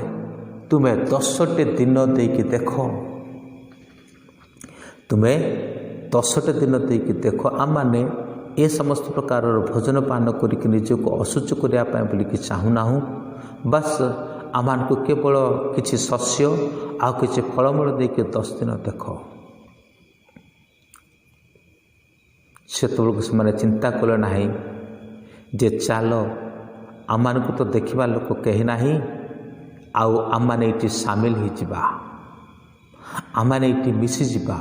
ତୁମେ 10ଟି ଦିନ ଦେଇକି ଦେଖ, ତୁମେ 10ଟି ଦିନ ଦେଇକି ଦେଖ। ଆମମାନେ ଏ ସମସ୍ତ ପ୍ରକାରର ଭୋଜନ ପାନ କରିକି ନିଜକୁ ଅଶୁଚି କରିବା ପାଇଁ ବୋଲିକି ଚାହୁଁନାହୁଁ। ବାସ୍, ଆମମାନଙ୍କୁ କେବଳ କିଛି ଶସ୍ୟ ଆଉ କିଛି ଫଳମୂଳ ଦେଇକି 10 ଦିନ ଦେଖ। ସେତେବେଳକୁ ସେମାନେ ଚିନ୍ତା କଲେ ନାହିଁ ଯେ ଚାଲ, ଆମମାନଙ୍କୁ ତ ଦେଖିବା ଲୋକ କେହି ନାହିଁ, ଆଉ ଆମମାନେ ଏଇଠି ସାମିଲ ହୋଇଯିବା, ଆମମାନେ ଏଇଠି ମିଶିଯିବା।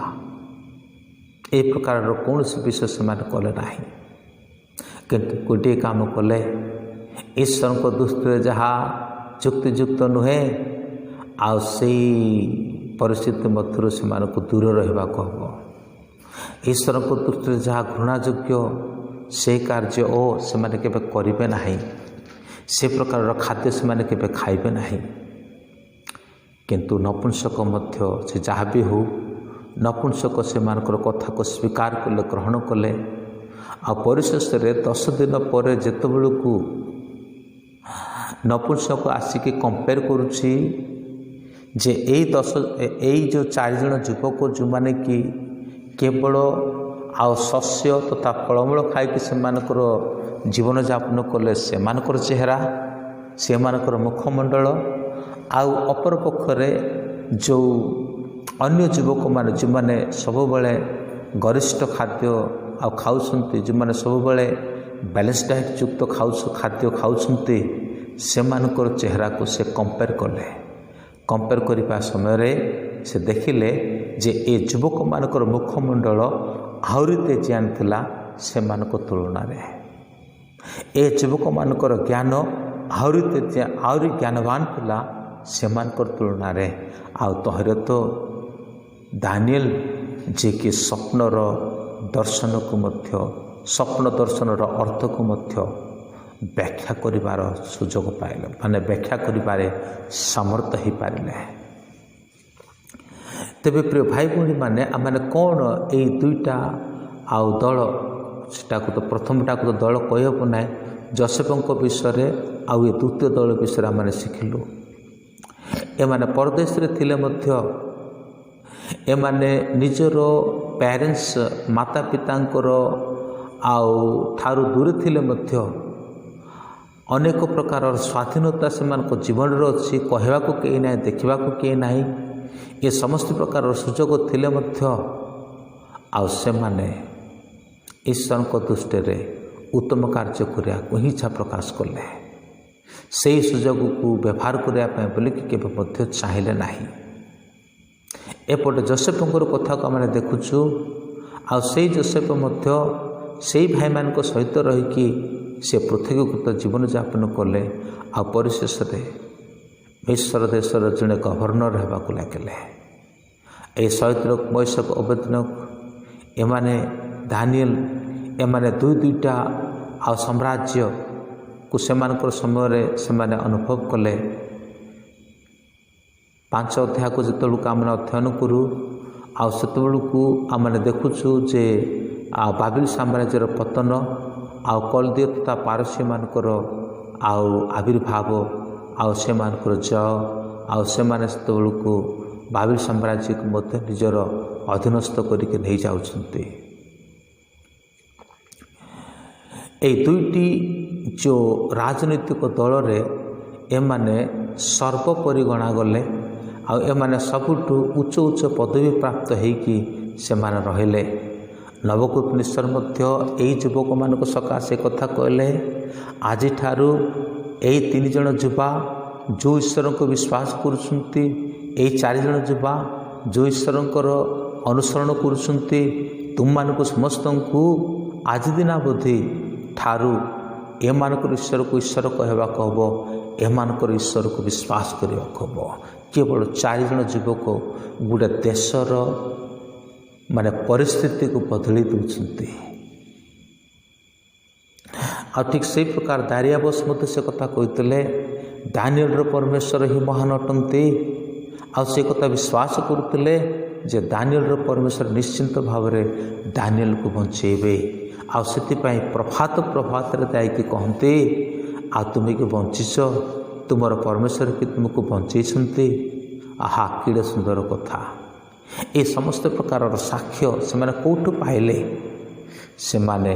ଏ ପ୍ରକାରର କୌଣସି ବିଷୟ ସେମାନେ କଲେ ନାହିଁ। କିନ୍ତୁ ଗୋଟିଏ କାମ କଲେ, ଈଶ୍ୱରଙ୍କ ଦୃଷ୍ଟିରେ ଯାହା ଯୁକ୍ତିଯୁକ୍ତ ନୁହେଁ, ଆଉ ସେଇ ପରିସ୍ଥିତି ମଧ୍ୟରୁ ସେମାନଙ୍କୁ ଦୂର ରହିବାକୁ ହେବ। ଈଶ୍ୱରଙ୍କ ଦୃଷ୍ଟିରେ ଯାହା ଘୃଣାଯୋଗ୍ୟ, ସେ କାର୍ଯ୍ୟ ଓ ସେମାନେ କେବେ କରିବେ ନାହିଁ, ସେ ପ୍ରକାରର ଖାଦ୍ୟ ସେମାନେ କେବେ ଖାଇବେ ନାହିଁ। କିନ୍ତୁ ନପୁଂସକ ମଧ୍ୟ ସେ ଯାହା ବି ହେଉ, ନପୁଂସକ ସେମାନଙ୍କର କଥାକୁ ସ୍ୱୀକାର କଲେ, ଗ୍ରହଣ କଲେ। ଆଉ ପରିଶେଷରେ 10 ଦିନ ପରେ ଯେତେବେଳକୁ ନପୁଂସକ ଆସିକି କମ୍ପେୟାର କରୁଛି ଯେ ଏଇ ଯେଉଁ ଚାରିଜଣ ଯୁବକ, ଯେଉଁମାନେ କି କେବଳ ଆଉ ଶସ୍ୟ ତଥା ଫଳମୂଳ ଖାଇକି ସେମାନଙ୍କର ଜୀବନଯାପନ କଲେ, ସେମାନଙ୍କର ଚେହେରା, ସେମାନଙ୍କର ମୁଖମଣ୍ଡଳ, ଆଉ ଅପରପକ୍ଷରେ ଯେଉଁ ଅନ୍ୟ ଯୁବକମାନେ, ଯେଉଁମାନେ ସବୁବେଳେ ଗରିଷ୍ଠ ଖାଦ୍ୟ ଆଉ ଖାଉଛନ୍ତି, ଯେଉଁମାନେ ସବୁବେଳେ ବାଲାନ୍ସ ଡାଏଟ୍ ଯୁକ୍ତ ଖାଦ୍ୟ ଖାଉଛନ୍ତି, ସେମାନଙ୍କର ଚେହେରାକୁ ସେ କମ୍ପେୟାର କଲେ। କମ୍ପେୟାର କରିବା ସମୟରେ ସେ ଦେଖିଲେ ଯେ ଏ ଯୁବକମାନଙ୍କର ମୁଖମଣ୍ଡଳ ଆହୁରି ତେଜିଆନ ଥିଲା ସେମାନଙ୍କ ତୁଳନାରେ। ଏ ଯୁବକମାନଙ୍କର ଜ୍ଞାନ ଆହୁରି ଜ୍ଞାନବାନ ଥିଲା ସେମାନଙ୍କର ତୁଳନାରେ। ଆଉ ତହିଁରେ ତ ଦାନିଏଲ, ଯିଏକି ସ୍ୱପ୍ନର ଦର୍ଶନକୁ ମଧ୍ୟ, ସ୍ୱପ୍ନ ଦର୍ଶନର ଅର୍ଥକୁ ମଧ୍ୟ ବ୍ୟାଖ୍ୟା କରିବାର ସୁଯୋଗ ପାଇଲେ, ମାନେ ବ୍ୟାଖ୍ୟା କରିବାରେ ସମର୍ଥ ହୋଇପାରିଲେ। ତେବେ ପ୍ରିୟ ଭାଇ ଭଉଣୀମାନେ, ଆମେମାନେ କ'ଣ ଏଇ ଦୁଇଟା ଆଉ ଦଳ, ସେଟାକୁ ତ ପ୍ରଥମଟାକୁ ତ ଦଳ କହିହେବ ନାହିଁ, ଯୋସେଫଙ୍କ ବିଷୟରେ ଆଉ ଏ ଦ୍ୱିତୀୟ ଦଳ ବିଷୟରେ ଆମେମାନେ ଶିଖିଲୁ। ଏମାନେ ପରଦେଶରେ ଥିଲେ ମଧ୍ୟ ଏମାନେ ନିଜର ପ୍ୟାରେଣ୍ଟସ୍, ମାତା ପିତାଙ୍କର ଆଉ ଠାରୁ ଦୂରେ ଥିଲେ ମଧ୍ୟ ଅନେକ ପ୍ରକାରର ସ୍ୱାଧୀନତା ସେମାନଙ୍କ ଜୀବନରେ ଅଛି। କହିବାକୁ କେହି ନାହିଁ, ଦେଖିବାକୁ କେହି ନାହିଁ, ଏ ସମସ୍ତ ପ୍ରକାରର ସୁଯୋଗ ଥିଲେ ମଧ୍ୟ ଆଉ ସେମାନେ ଈଶ୍ୱରଙ୍କ ଦୃଷ୍ଟିରେ ଉତ୍ତମ କାର୍ଯ୍ୟ କରିବାକୁ ହିଁ ଇଚ୍ଛା ପ୍ରକାଶ କଲେ। ସେହି ସୁଯୋଗକୁ ବ୍ୟବହାର କରିବା ପାଇଁ ବୋଲିକି କେବେ ମଧ୍ୟ ଚାହିଁଲେ ନାହିଁ। ଏପଟେ ଯୋସେଫଙ୍କର କଥାକୁ ଆମେ ଦେଖୁଛୁ, ଆଉ ସେଇ ଯୋସେଫ ମଧ୍ୟ ସେଇ ଭାଇମାନଙ୍କ ସହିତ ରହିକି ସେ ପୃଥକୀକୃତ ଜୀବନଯାପନ କଲେ, ଆଉ ପରିଶେଷରେ ମିଶର ଦେଶର ଜଣେ ଗଭର୍ଣ୍ଣର ହେବାକୁ ଲାଗିଲେ। ଏହି ଶଦ୍ରକ, ମୈଶକ, ଅବେଦନଗୋ, ଏମାନେ ଦାନିଏଲ, ଏମାନେ ଦୁଇ ଦୁଇଟା ଆଉ ସାମ୍ରାଜ୍ୟକୁ ସେମାନଙ୍କର ସମୟରେ ସେମାନେ ଅନୁଭବ କଲେ। 5 ଅଧ୍ୟାୟକୁ ଯେତେବେଳକୁ ଆମେ ଅଧ୍ୟୟନ କରୁ, ଆଉ ସେତେବେଳକୁ ଆମେ ଦେଖୁଛୁ ଯେ ଆଉ ବାବିଲ ସାମ୍ରାଜ୍ୟର ପତନ, ଆଉ କଲଦୀୟ ତଥା ପାରସୀମାନଙ୍କର ଆଉ ଆବିର୍ଭାବ, ଆଉ ସେମାନଙ୍କର ଜୟ, ଆଉ ସେମାନେ ସେତେବେଳକୁ ବାବିଲ ସାମ୍ରାଜ୍ୟକୁ ମଧ୍ୟ ନିଜର ଅଧୀନସ୍ଥ କରିକି ନେଇଯାଉଛନ୍ତି। ଏଇ ଦୁଇଟି ଯେଉଁ ରାଜନୈତିକ ଦଳରେ ଏମାନେ ସର୍ବୋପରି ଗଣାଗଲେ, ଆଉ ଏମାନେ ସବୁଠୁ ଉଚ୍ଚ ଉଚ୍ଚ ପଦବୀ ପ୍ରାପ୍ତ ହେଇକି ସେମାନେ ରହିଲେ। ନବକୁତନେଶ୍ୱର ମଧ୍ୟ ଏଇ ଯୁବକମାନଙ୍କ ସକାଶେ କଥା କହିଲେ, ଆଜିଠାରୁ ଏଇ 3 ଜଣ ଯୁବା ଯେଉଁ ଈଶ୍ୱରଙ୍କୁ ବିଶ୍ୱାସ କରୁଛନ୍ତି, ଏଇ 4 ଜଣ ଯୁବା ଯେଉଁ ଈଶ୍ୱରଙ୍କର ଅନୁସରଣ କରୁଛନ୍ତି, ତୁମମାନଙ୍କୁ ସମସ୍ତଙ୍କୁ ଆଜି ଦିନାବଧି ଠାରୁ ଏମାନଙ୍କର ଈଶ୍ୱରକୁ ଈଶ୍ୱର କହିବାକୁ ହେବ, ଏମାନଙ୍କର ଈଶ୍ୱରକୁ ବିଶ୍ୱାସ କରିବାକୁ ହେବ। କେବଳ 4 ଜଣ ଯୁବକ ଗୋଟେ ଦେଶର ମାନେ ପରିସ୍ଥିତିକୁ ବଦଳି ଦେଉଛନ୍ତି। ଆଉ ଠିକ୍ ସେଇ ପ୍ରକାର ଦାରିଆବସ ମଧ୍ୟ ସେ କଥା କହିଥିଲେ, ଦାନିଏଲର ପରମେଶ୍ୱର ହିଁ ମହାନ ଅଟନ୍ତି। ଆଉ ସେ କଥା ବିଶ୍ୱାସ କରୁଥିଲେ ଯେ ଦାନିଏଲର ପରମେଶ୍ୱର ନିଶ୍ଚିନ୍ତ ଭାବରେ ଦାନିଏଲକୁ ବଞ୍ଚେଇବେ। ଆଉ ସେଥିପାଇଁ ପ୍ରଭାତ ପ୍ରଭାତରେ ଯାଇକି କହନ୍ତି, ଆଉ ତୁମେ କି ବଞ୍ଚିଛ? ତୁମର ପରମେଶ୍ୱର କି ତୁମକୁ ବଞ୍ଚେଇଛନ୍ତି? ଆହା, କେଡ଼େ ସୁନ୍ଦର କଥା! ଏ ସମସ୍ତ ପ୍ରକାରର ସାକ୍ଷ୍ୟ ସେମାନେ କେଉଁଠୁ ପାଇଲେ? ସେମାନେ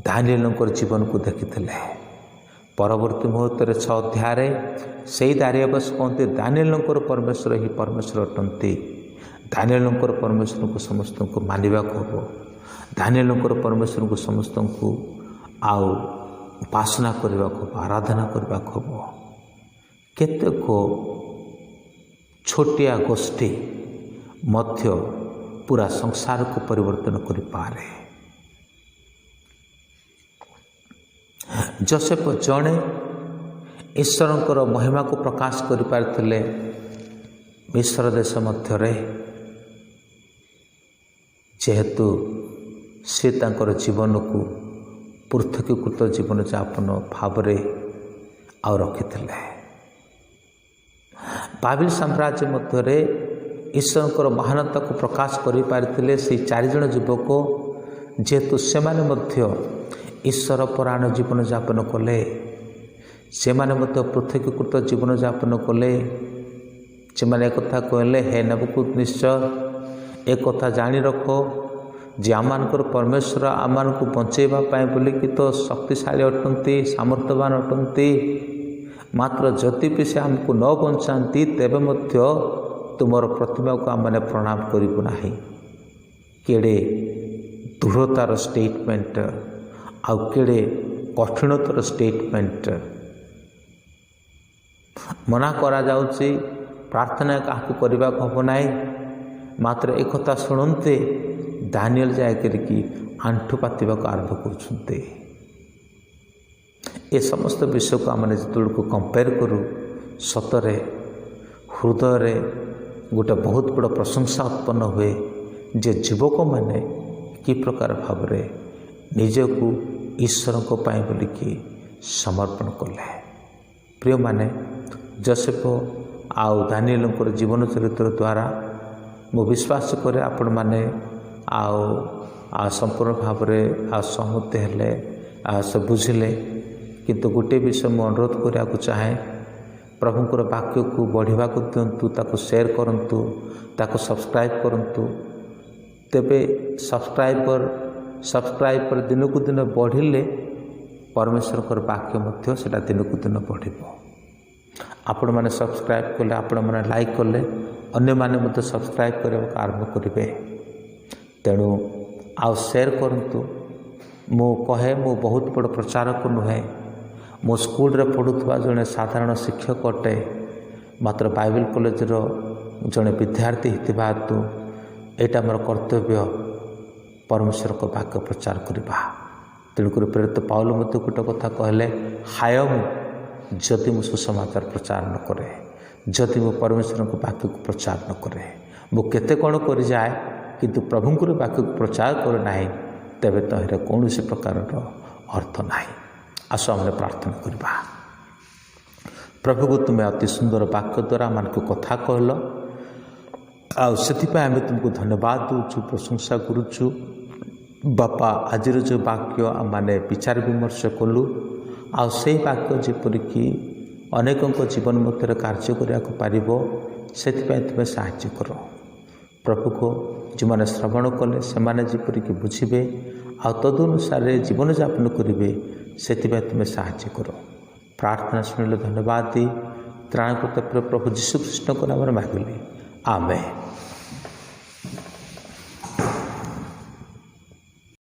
ଦାନିଏଲଙ୍କର ଜୀବନକୁ ଦେଖିଥିଲେ। ପରବର୍ତ୍ତୀ ମୁହୂର୍ତ୍ତରେ 6 ଅଧ୍ୟାୟରେ ସେଇ ଦାରିଆବସ କହନ୍ତି, ଦାନିଏଲଙ୍କର ପରମେଶ୍ୱର ହିଁ ପରମେଶ୍ୱର ଅଟନ୍ତି। ଦାନିଏଲଙ୍କର ପରମେଶ୍ୱରଙ୍କୁ ସମସ୍ତଙ୍କୁ ମାନିବାକୁ ହେବ। ଦାନିଏଲଙ୍କର ପରମେଶ୍ୱରଙ୍କୁ ସମସ୍ତଙ୍କୁ ଆଉ ଉପାସନା କରିବାକୁ ହେବ, ଆରାଧନା କରିବାକୁ ହେବ। କେତେକ ଛୋଟିଆ ଗୋଷ୍ଠୀ ମଧ୍ୟ ପୁରା ସଂସାରକୁ ପରିବର୍ତ୍ତନ କରିପାରେ। ଜୋସେଫ ଜଣେ ଈଶ୍ୱରଙ୍କର ମହିମାକୁ ପ୍ରକାଶ କରିପାରିଥିଲେ ମିଶ୍ର ଦେଶ ମଧ୍ୟରେ, ଯେହେତୁ ସେ ତାଙ୍କର ଜୀବନକୁ ପୃଥକୀକୃତ ଜୀବନଯାପନ ଭାବରେ ଆଉ ରଖିଥିଲେ। ବାବିଲ ସାମ୍ରାଜ୍ୟ ମଧ୍ୟରେ ଈଶ୍ୱରଙ୍କର ମହାନତାକୁ ପ୍ରକାଶ କରିପାରିଥିଲେ ସେଇ ଚାରିଜଣ ଯୁବକ, ଯେହେତୁ ସେମାନେ ମଧ୍ୟ ଈଶ୍ୱର ପରାୟଣ ଜୀବନଯାପନ କଲେ, ସେମାନେ ମଧ୍ୟ ପୃଥକୀକୃତ ଜୀବନଯାପନ କଲେ। ସେମାନେ ଏକଥା କହିଲେ, ହେ ନବୂଖଦନିତ୍ସର, ଏକଥା ଜାଣି ରଖ ଯେ ଆମମାନଙ୍କର ପରମେଶ୍ୱର ଆମମାନଙ୍କୁ ବଞ୍ଚେଇବା ପାଇଁ ବୋଲିକି ତ ଶକ୍ତିଶାଳୀ ଅଟନ୍ତି, ସାମର୍ଥ୍ୟବାନ ଅଟନ୍ତି। ମାତ୍ର ଯଦି ବି ସେ ଆମକୁ ନ ବଞ୍ଚାନ୍ତି, ତେବେ ମଧ୍ୟ ତୁମର ପ୍ରତିମାକୁ ଆମମାନେ ପ୍ରଣାମ କରିବୁ ନାହିଁ। କେଡ଼େ ଦୃଢ଼ତାର ଷ୍ଟେଟମେଣ୍ଟ ଆଉ କେଡ଼େ କଠିନତର ଷ୍ଟେଟମେଣ୍ଟ! ମନା କରାଯାଉଛି, ପ୍ରାର୍ଥନା କାହାକୁ କରିବାକୁ ହେବ ନାହିଁ। ମାତ୍ର ଏକଥା ଶୁଣନ୍ତେ ଦାନିଏଲ ଯାଇକରିକି ଆଣ୍ଠୁ ପାତିବାକୁ ଆରମ୍ଭ କରୁଛନ୍ତି। ଏ ସମସ୍ତ ବିଷୟକୁ ଆମେ ଯେତେବେଳକୁ କମ୍ପେୟାର କରୁ, ସତରେ ହୃଦୟରେ ଗୋଟେ ବହୁତ ବଡ଼ ପ୍ରଶଂସା ଉତ୍ପନ୍ନ ହୁଏ ଯେ ଯୁବକମାନେ କି ପ୍ରକାର ଭାବରେ ନିଜକୁ ଈଶ୍ୱରଙ୍କ ପାଇଁ ବୋଲିକି ସମର୍ପଣ କଲେ। ପ୍ରିୟମାନେ, ଜୋସେଫ ଆଉ ଦାନିଏଲଙ୍କର ଜୀବନ ଚରିତ୍ର ଦ୍ୱାରା ମୁଁ ବିଶ୍ୱାସ କରେ ଆପଣମାନେ ଆଉ ସମ୍ପୂର୍ଣ୍ଣ ଭାବରେ ଆଉ ସହମତି ହେଲେ ଆଉ ସେ ବୁଝିଲେ। କିନ୍ତୁ ଗୋଟିଏ ବିଷୟ ମୁଁ ଅନୁରୋଧ କରିବାକୁ ଚାହେଁ, ପ୍ରଭୁଙ୍କର ବାକ୍ୟକୁ ବଢ଼ିବାକୁ ଦିଅନ୍ତୁ, ତାକୁ ସେୟାର କରନ୍ତୁ, ତାକୁ ସବସ୍କ୍ରାଇବ୍ କରନ୍ତୁ। ତେବେ ସବସ୍କ୍ରାଇବର ଦିନକୁ ଦିନ ବଢ଼ିଲେ ପରମେଶ୍ୱରଙ୍କର ବାକ୍ୟ ମଧ୍ୟ ସେଇଟା ଦିନକୁ ଦିନ ବଢ଼ିବ। ଆପଣମାନେ ସବସ୍କ୍ରାଇବ୍ କଲେ, ଆପଣମାନେ ଲାଇକ୍ କଲେ ଅନ୍ୟମାନେ ମଧ୍ୟ ସବସ୍କ୍ରାଇବ୍ କରିବାକୁ ଆରମ୍ଭ କରିବେ। ତେଣୁ ଆଉ ସେୟାର କରନ୍ତୁ। ମୁଁ କହେ, ମୁଁ ବହୁତ ବଡ଼ ପ୍ରଚାରକ ନୁହେଁ, ମୁଁ ସ୍କୁଲରେ ପଢ଼ୁଥିବା ଜଣେ ସାଧାରଣ ଶିକ୍ଷକ ଅଟେ। ମାତ୍ର ବାଇବେଲ କଲେଜର ଜଣେ ବିଦ୍ୟାର୍ଥୀ ହେଇଥିବା ହେତୁ ଏଇଟା ମୋର କର୍ତ୍ତବ୍ୟ, ପରମେଶ୍ୱରଙ୍କ ବାକ୍ୟ ପ୍ରଚାର କରିବା। ତେଣୁକରି ପ୍ରେରିତ ପାଉଲ ମଧ୍ୟ ଗୋଟେ କଥା କହିଲେ, ହାୟ ମୁଁ ଯଦି ମୁଁ ସୁସମାଚାର ପ୍ରଚାର ନ କରେ, ଯଦି ମୁଁ ପରମେଶ୍ୱରଙ୍କ ବାକ୍ୟକୁ ପ୍ରଚାର ନ କରେ। ମୁଁ କେତେ କ'ଣ କରିଯାଏ, କିନ୍ତୁ ପ୍ରଭୁଙ୍କର ବାକ୍ୟକୁ ପ୍ରଚାର କରେ ନାହିଁ, ତେବେ ତହିଁରେ କୌଣସି ପ୍ରକାରର ଅର୍ଥ ନାହିଁ। ଆସ, ଆମେ ପ୍ରାର୍ଥନା କରିବା। ପ୍ରଭୁକୁ ତୁମେ ଅତି ସୁନ୍ଦର ବାକ୍ୟ ଦ୍ୱାରା ଆମମାନଙ୍କୁ କଥା କହିଲ ଆଉ ସେଥିପାଇଁ ଆମେ ତୁମକୁ ଧନ୍ୟବାଦ ଦେଉଛୁ, ପ୍ରଶଂସା କରୁଛୁ। ବାପା, ଆଜିର ଯେଉଁ ବାକ୍ୟ ଆମମାନେ ବିଚାର ବିମର୍ଶ କଲୁ, ଆଉ ସେଇ ବାକ୍ୟ ଯେପରିକି ଅନେକଙ୍କ ଜୀବନ ମଧ୍ୟରେ କାର୍ଯ୍ୟ କରିବାକୁ ପାରିବ, ସେଥିପାଇଁ ତୁମେ ସାହାଯ୍ୟ କର। ପ୍ରଭୁକୁ ଯେଉଁମାନେ ଶ୍ରବଣ କଲେ, ସେମାନେ ଯେପରିକି ବୁଝିବେ ଆଉ ତଦନୁସାରେ ଜୀବନଯାପନ କରିବେ, ସେଥିପାଇଁ ତୁମେ ସାହାଯ୍ୟ କର। ପ୍ରାର୍ଥନା ଶୁଣିଲେ ଧନ୍ୟବାଦ ଦେଇ ତ୍ରାଣକର୍ତ୍ତା ପ୍ରଭୁ ଯୀଶୁଖ୍ରୀଷ୍ଟଙ୍କ ନାମରେ ମାଗିଲି, ଆମେନ୍।